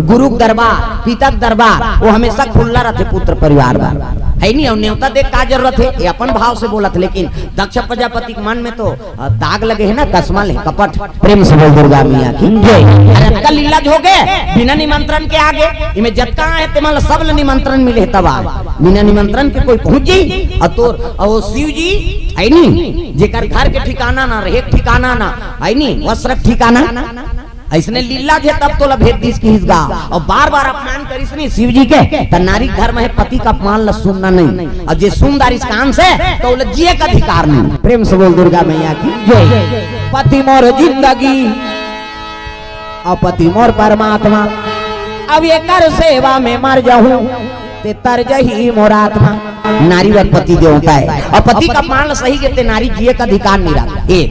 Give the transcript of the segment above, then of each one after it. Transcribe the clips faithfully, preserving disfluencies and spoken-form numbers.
गुरु के दरबार, पिता के दरबार, वो हमेशा खुल्ला रथे पुत्र परिवार बर, है नी? अउ नेवता दे का जरूरत हे? ये अपन भाव से बोलत, लेकिन दक्ष प्रजापति के मन में तो अ, दाग लगे हे ना, कसमल हे, कपट। प्रेम से बोल दुर्गा मैया की जय। अरे, अतका लीला हो गे, बिना निमंत्रण के आगे, इमे जतका आए, ते मन ल सब ल निमंत्रण मिले हे, तब आए। बिना निमंत्रण के कोई पहुंच जाई, अउ तोर, अउ वो शिव जी, है नी, जेकर घर के ठिकाना ना, रहे के ठिकाना ना, है नी, वस्त्र के ठिकाना, अइसने लीला हे, तब तोला भेज दिस किहिस गा। अउ बार-बार अपमान करिस नी शिव जी के, त नारी धर्म हे, पति के अपमान ल सुनना नहीं। अउ जे सुन डारिस कान से, त ओला जिए के अधिकार नहीं। प्रेम से बोल दुर्गा मैया की जय। पति मोर जिंदगी, अउ पति मोर परमात्मा, अब एकर सेवा में मर जाहूं, ते तर जही मोर आत्मा। नारी बर पति देवता हे, अउ पति के अपमान ल सही के ते नारी जिए के अधिकार नहीं रहा। ए,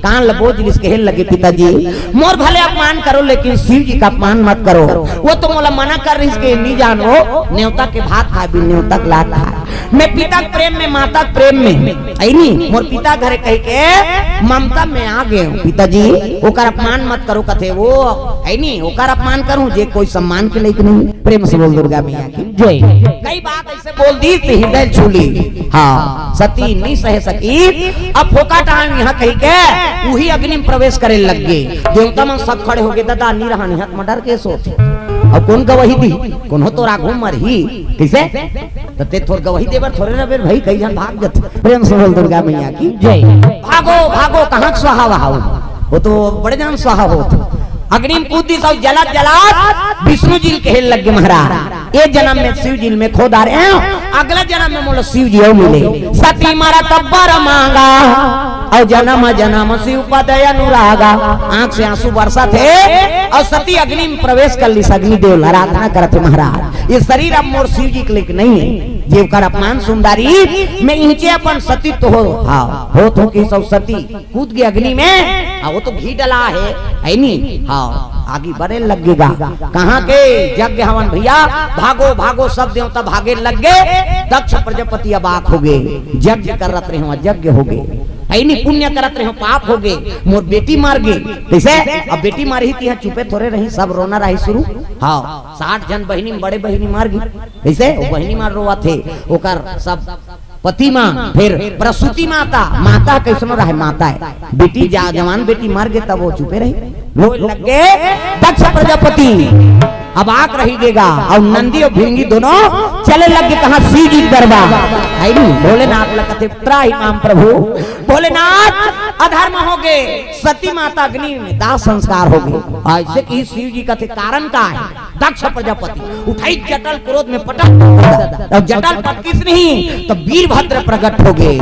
कान ल बोझ लिस, कहे लगे, "पिताजी, मोर भले अपमान करो, लेकिन शिव जी के अपमान मत करो। वो तो मोला मना कर रिहिस के नहीं जान, वो नेवता के भात खाए, बिन नेवता के लात खाए। मैं पिता के प्रेम में, माता के प्रेम में, है नी, मोर पिता घरे कह के ममता में आ गए हूँ। पिताजी, ओकर अपमान मत करो," कथे, "वो, है नी, ओकर अपमान करूँ, जे कोई सम्मान के लायक नहीं।" प्रेम से बोल दुर्गा मैया की जय। कई बात से बोल दिस त हृदय छू लिस। हाँ, सती नी सहे सकी। अब फोकट आन इहाँ कहि के उही अग्नि में प्रवेश करे लग गे। देवता मन सब खड़े हो गे, "दादा, नी रहन, इहाँ त मर्डर केस होथे। अब कोन गवाही दिही? कोनो तोर आगू मरही।" कइसे? त ते तोर गवाही देबर थोरे रबेर भाई, कई झन भाग जथे। प्रेम से बोल दुर्गा मैया की जय। भागो, भागो, कहाँ के स्वाहा वहा हो? वो तो बड़े झन स्वाहा होथे। अग्नि में कूद दिस अउ जलत जलत विष्णु जी ल कहे लग गे, "महाराज, ए जनम में शिव जी ल मैं खो डारे हंव, अगला जनम में मोला शिव जी अउ मिले।" सती मरत बर मांगा, अउ जनम जनम शिव पद अनुरागा। आंख से आंसू बरसत हे, अउ सती अग्नि में प्रवेश कर लिस, अग्निदेव ल आराधना करत हे, "महाराज, ये शरीर अब मोर शिव जी के लायक नहीं हे, जे ओकर अपमान सुन डारिस, मैं इहिंचे अपन सतीत्व हो, हाँ, होत हो कि सब सती।" कूद गे अग्नि में, आ, वो तो घी डला हे, है नी? हाँ, आगी बरे लग गे गा। कहाँ के यज्ञ हवन भैया? भागो, भागो, सब देवता भागे लग गे। दक्ष प्रजापति अबाक हो गे। यज्ञ करत रहे हो, यज्ञ हो गे, है नी? पुण्य करत रहे हो, पाप हो गे। मोर बेटी मर गे। कइसे? अब बेटी मरही त इहाँ चुपे थोरे रही, सब रोना रही शुरू। हाँ, साठ झन बहिनी में बड़े बहिनी मर गे। कइसे? वो बहिनी मर रोवत हे, ओकर सब पति माँ, फिर प्रसूति माता, माता कइसनो रहे, माता हे, बेटी जा, जवान बेटी मर गे, तब वो चुपे रही, रोए लग गे। दक्ष प्रजापति अबाक रहि गे गा, अउ नंदी अउ भृंगी दोनों चले लग गे कहाँ? शिव जी के दरबार। है नी? भोलेनाथ ल कथे, "त्राहि माम प्रभु।" भोलेनाथ, अधर्म हो गे, सती माता अग्नि में दाह संस्कार हो गे। अइसे कि शिव जी कथे, "कारण का हे?" दक्ष प्रजापति उठाइस जटा ल, क्रोध में पटक, अउ जटा ल पटकिस नहीं त वीरभद्र प्रगट हो गे।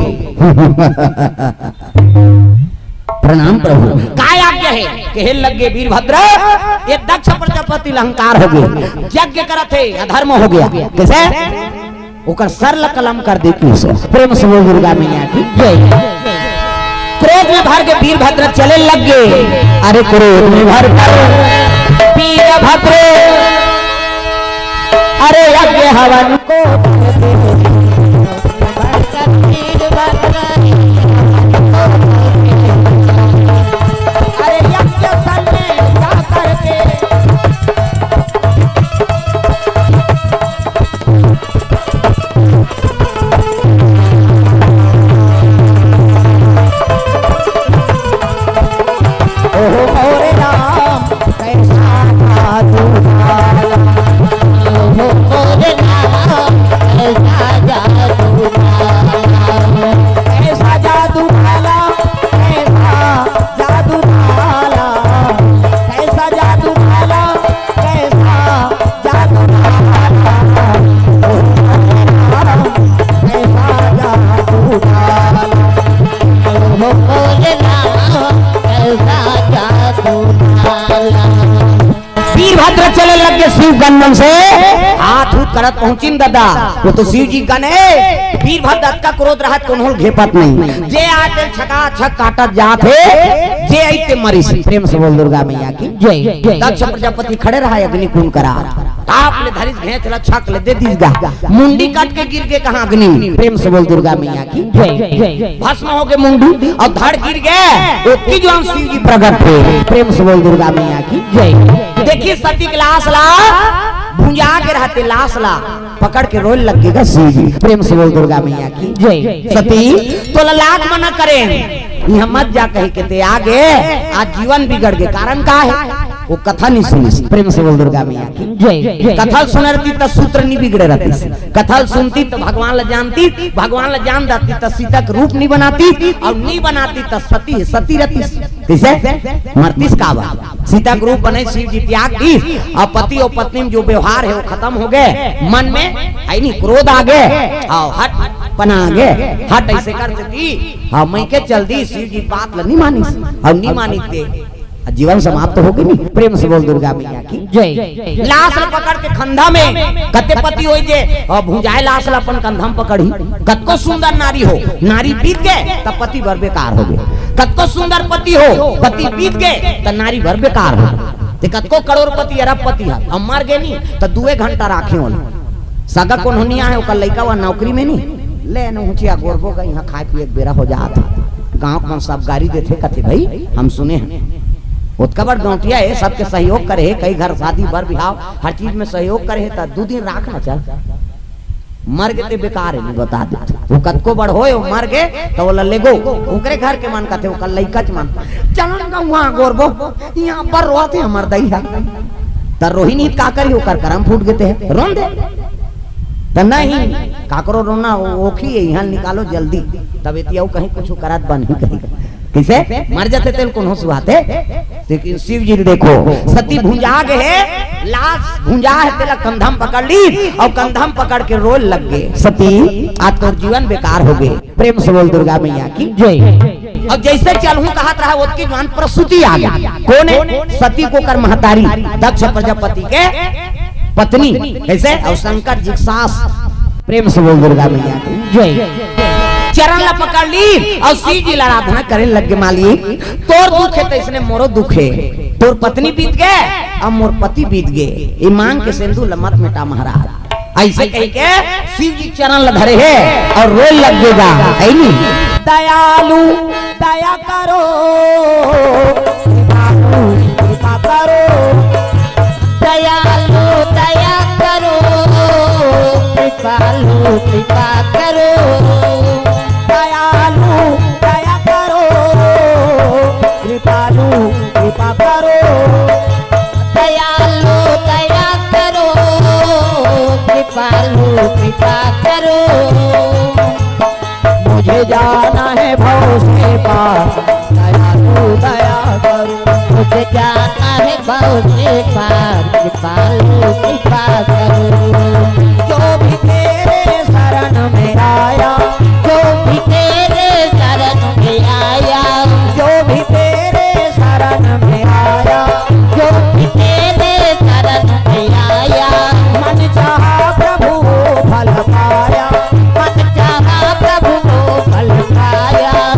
प्रणाम प्रभु। काय आज्ञा हे? कहे लग गे वीरभद्र, ये दक्ष प्रजापति ल अहंकार हो गे, यज्ञ करत हे, अधर्म हो गया। कइसे? ओकर सर ल कलम कर दे किहिस। प्रेम से बोल दुर्गा मैया की जय। क्रोध में भर के वीरभद्र चले लग गे। अरे क्रोध में भर कर वीरभद्र, अरे यज्ञ हवन को, अरे यज्ञ स्थल में जा करके ओहो मोरे राम, कैसा जादू डाला। ओहो मोरे राम, कैसा जादू डाला। कैसा जादू डाला, कैसा जादू डाला, कैसा जादू डाला, कैसा जादू डाला, ओ राम, कैसा जादू डाला, ओ भोलेनाथ, कैसा जादू डाला। वीरभद्र चले लग गे शिव गन मन से, हाथ उठ करत पहुंचिन दादा, वो तो शिव जी गन हे। वीरभद्र अतका क्रोध रहत कोनो ल घेपत नहीं, जे आय तेला छका छक काटत जात हे, जे आइस ते मरिस। प्रेम से बोल दुर्गा मैया की जय। दक्ष प्रजापति खड़े रहा अग्नि कुंड करा, आप ले धरिस घेंच ला, छक ले दे दिस गा। मुंडी कट के गिर गे कहाँ? अग्नि में। प्रेम से बोल दुर्गा मैया की जय। भस्म हो गे मुंडी अउ धड़ गिर गे, ओतकी जुवार शिव जी प्रगट होय। प्रेम से बोल दुर्गा मैया की जय। देखिस सती के लाश ला, भुंजा के रहते लाश ला पकड़ के रोए लग गे गा शिव जी। प्रेम से बोल दुर्गा मैया की जय। सती, तोला लाख मना करेन, इहाँ मत जा कहिके ते आ गे, आज जीवन बिगड़ गे। कारण का हे? वो कथा नइ सुनिस। प्रेम से बोल दुर्गा मैया की जय। कथा ल सुने रहतिस त सूत्र नइ बिगड़े रहतिस। कथा ल सुनतिस त भगवान ला जानतिस, भगवान ला जान डारतिस त सीता के रूप नइ बनातिस, अउ नइ बनातिस त सती हे सती रहतिस। कइसे? मरतिस काबर? सीता के रूप बनाइस, शिव जी त्याग दिस, अउ पति अउ पत्नी में जो व्यवहार हे वो खतम हो गे, मन में हे नहीं, क्रोध आ गे, अउ हठ पना गे, हठ अइसे कर देतिस, हाँ, मइके चल दिस, शिव जी बात ला नइ मानिस, अउ नइ मानिस ते जीवन समाप्त हो गे नहीं। प्रेम से बोल दुर्गा मैया की जय। लाश ला पकड़ के खंधा में, कते पति होय जे, अ, भुंजाए लाश ला अपन कंधा में पकड़ही। कतको सुंदर नारी हो, नारी बीत गे, त पति बर बेकार हो गे। कतको सुंदर पति हो, पति बीत गे, त नारी बर बेकार हो गे। ते कतको करोड़पति, अरबपति हे, अउ मर गे नहीं, त दुए घंटा राखे ओला। सगा कोनो नइ आहे, ओकर लइका वा नौकरी में नहीं, ले न हुचिया गोरबो गा, इहाँ खाए पिए के बेरा हो जात हे। गाँव के मन सब गारी देथे, कथे, "भाई, हम सुने हन, ओतका बड़ गौंटिया हे, सबके सहयोग करे हे, कई घर शादी बर बिहाव, हर चीज में सहयोग करे हे, त दू दिन राख ना चल, मर गे ते बेकार हे, नइ बता देथे।" वो कतको बड़ होय, वो मर गे, त ओला लेगो, ओकरे घर के मन कथे, ओकर लइका च मन, "चलो न गा उहाँ गोरबो, इहाँ बर रोथे हमर दई हा।" त रोही नहीं त का करही, ओकर करम फूट गे ते, रोन दे। त नहीं, काकरो रोना ओखी हे, इहाँ निकालो जल्दी। तब एती अउ कहीं कुछु करत बनही कहीं। कइसे? मर जाते तेल कोनो सुहाते। लेकिन शिव जी ल देखो, सती भुंजा गे हे, लाश भुंजा हे, तेला कंधा में पकड़ लिस अउ कंधा में पकड़ के रोए लग गे, "सती, आज तोर जीवन बेकार हो गे।" प्रेम से बोल दुर्गा मैया की जय। अउ जइसे चलहूँ कहत रहा, ओतकी जुवार प्रसूति आ गे। कोन हे? सती के ओकर महतारी, दक्ष प्रजापति के पत्नी। कइसे? अउ शंकर जी के सास। प्रेम से बोल दुर्गा मैया की जय। चरण ला पकड़ लिस अउ शिव जी ला आराधना करे लग गे, "मालिक, तोर दुख हे त अइसने मोरो दुख हे, तोर पत्नी बीत गे, अब मोर पति बीत गे, ये मांग के सेंदूर ला मत मेटा महाराज।" अइसे कहिके शिव जी चरण ला धरे हे अउ रोए लग गे गा, हे नहीं? दयालु दया करो, कृपालु कृपा करो। दयालु दया करो, कृपालु कृपा करो। दयालु दया करो, कृपालु कृपा करो। दयालु दया करो, कृपालु कृपा करो। मुझे जाना है भव से पार, दयालु दया करो। मुझे जाना है भव से पार, कृपालु कृपा करो। जो भी तेरे शरण में आया, जो भी तेरे शरण में आया, जो भी तेरे शरण में आया, जो भी तेरे शरण में आया, मन चाहा प्रभु वो फल पाया, मन चाहा प्रभु वो फल पाया।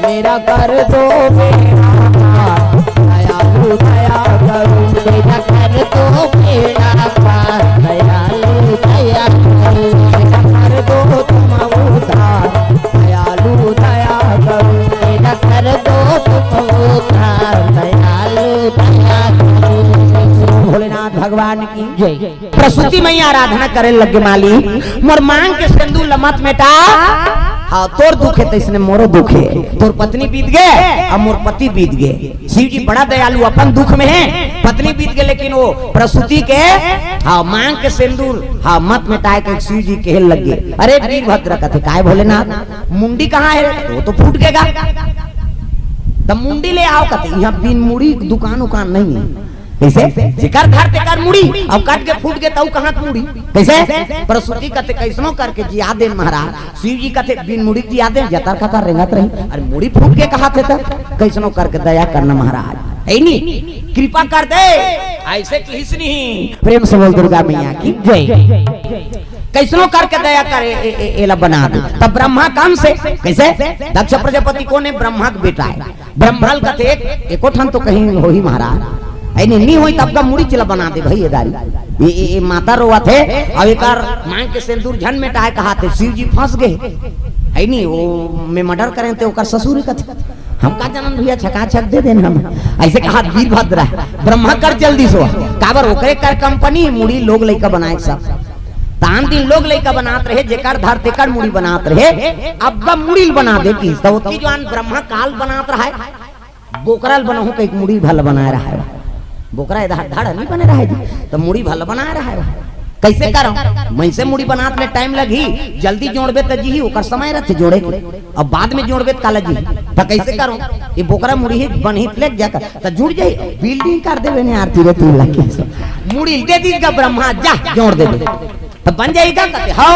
मेरा कर दो बेड़ा पार, दयालु दया करो। मेरा कर दो बेड़ा पार, दयालु दया करो। मेरा कर दो तुम उद्धार, दयालु दया करो। मेरा कर दो तुम उद्धार, दयालु दया करो। भोलेनाथ भगवान की जय। प्रसूति मैया आराधना करे लग गे, मालिक, मोर मांग के सेंदूर ल मत मेटा। हाँ, तोर दुख हे त अइसने मोरो दुख हे। तोर पत्नी बीत गे, अब मोर पति बीत गे। शिव जी बड़ा दयालु, अपन दुख में हे, पत्नी बीत गे, लेकिन वो प्रसूति के, हाँ, मांग के सेंदूर, हाँ, मत मेटाए के शिव जी कहे लग गे। अरे वीरभद्र कथे, "काय भोलेनाथ, मुंडी कहाँ हे?" "वो तो फूट गे गा।" "त मुंडी ले आव," कथे, "इहाँ बिन मुड़ी दुकान उकान नहीं हे।" कइसे? जेकर घर तेकर मुड़ी, अउ कट के फूट गे, त अउ कहाँ के मुड़ी? कइसे? प्रसूति कथे, "कइसनो करके जिया देन महाराज।" शिव जी कथे, "बिन मुड़ी के जिया देन, जतर कतर रेंगत रही।" "अरे मुड़ी फूट गे कहाथे त, कइसनो करके दया करना महाराज, हे नहीं? कृपा कर दे।" अइसे किहिस नहीं। प्रेम से बोल दुर्गा मैया की जय। कइसनो करके दया कर, ए, ए, ए, एला बना दे। तब ब्रह्मा काम से, कइसे? दक्ष प्रजापति कोन हे? ब्रह्मा के बेटा हे। ब्रह्मा ल कथे, "एको ठन तो कहीं होही महाराज, ए, नहीं, नहीं होई तब का मुड़ी चला बना दे भाई, ये दारी। ये, ये, ये माता रोवत हे, अब एकर मांग के सिंदूर झन मेटाए कहा थे, शिव जी फंस गए। है नहीं, वो मैं मर्डर करें ते ओकर ससुर कथे। हम का जानन भैया, छका छक दे देन हम। ऐसे कहा वीरभद्र हे, ब्रह्मा कर जल्दी सो। काबर ओकरे कर कंपनी, मुड़ी लोग लइका बनाए सब। तान दिन लोग लइका बनात रहे, जेकर धर तेकर मुड़ी बनात रहे, अब का मुड़ी ल बना दे की। तो ओतकी जवान ब्रह्मा काल बनात रहा है, बोकरा ल बनाहूं कहिके मुड़ी भला बनाए रहा है। बोकरा ए धड़ धड़ नहीं बने रहा है जी, तो मुड़ी भला बनाए रहा है। कैसे करो? मैं से मुड़ी बनात ले टाइम लगही, जल्दी जोड़बे त जीही, ओकर समय रहते जोड़े के। अब बाद में जोड़बे त काला जीही, तो कैसे करो? ये बोकरा मुड़ी ही बनही त लेके जाकर, तो जुड़ जाई, बिल्डिंग कर देबे ने आरती रे तीन लाख के। मुड़ी दे दीजिएगा ब्रह्मा, जा जोड़ दे दे, तो बन जाएगा। कहते, "हो,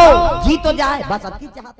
जी तो जाए, बस अतकी चाहत।"